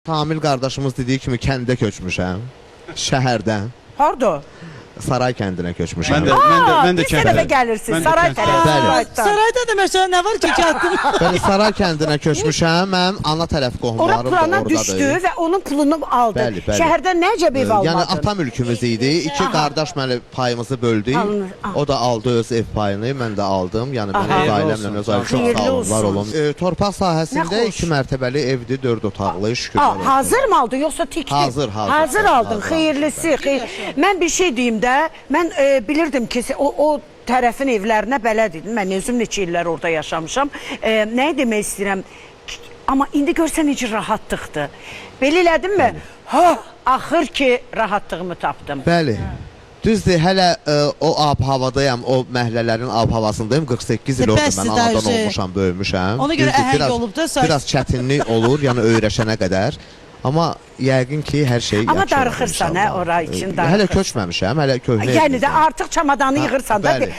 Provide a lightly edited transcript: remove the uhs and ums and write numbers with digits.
Kamil qardaşımız dediyi kimi kəndə köçmüşəm. Şəhərdən Harda? Saray kəndinə köçmüşəm. Mən də Bir sənə kənddə. gəlirsiniz. Mən də Saray kənddə. tərəfi. Bəli. Saraydan. Sarayda da məsələn nə var ki, kəndin? Bəli, Saray kəndinə köçmüşəm. Mənim ana tərəf Ora qohumlarım da plana oradadır. düşdü və onun pulunu aldı. Bəli, bəli. Şəhərdən necə bir ev almadın? Yəni ata mülkümüz idi. İki qardaş məni payımızı böldük. Alınır, aha. O da aldı öz ev payını, mən də aldım. Yəni mən öz Xeyirli ailəmlə olsun. öz ailəm çox Xeyirli sağ olun, var olsun. olun. Torpaq sahəsində Nə xoş. iki mərtəbəli evdir, dörd otaqlı, şükürlər Aa, olsun. hazır mı aldın yoxsa tikdin? Hazır, hazır. Hazır aldın, Hazır xeyirlisi. Xeyir. Mən bir şey deyim də, mən bilirdim ki, o tərəfin evlərinə bələd idim. Mən özüm neçə illər orada yaşamışam. Nəyi demək istəyirəm? Amma indi görsən necə rahatlıqdır. Belə elədim mi? Ha, axır ki rahatlığımı tapdım. Bəli. Düzdür, hələ o ab-havadayam, o məhlələrin ab-havasındayım. 48 il oldu Bəsdir mən anadan dərzi. olmuşam, böyümüşəm. Ona görə Düzdür, əhəng biraz, olub da say- Biraz çətinlik olur, yəni öyrəşənə qədər. Amma yəqin ki, hər şey Amma yaxşı olacaq darıxırsan, inşallah. hə, ora üçün Hələ darıxırsan. köçməmişəm, hələ köhnə Yəni də evimizdəyəm. artıq çamadanı Ha, yığırsan da. bəli.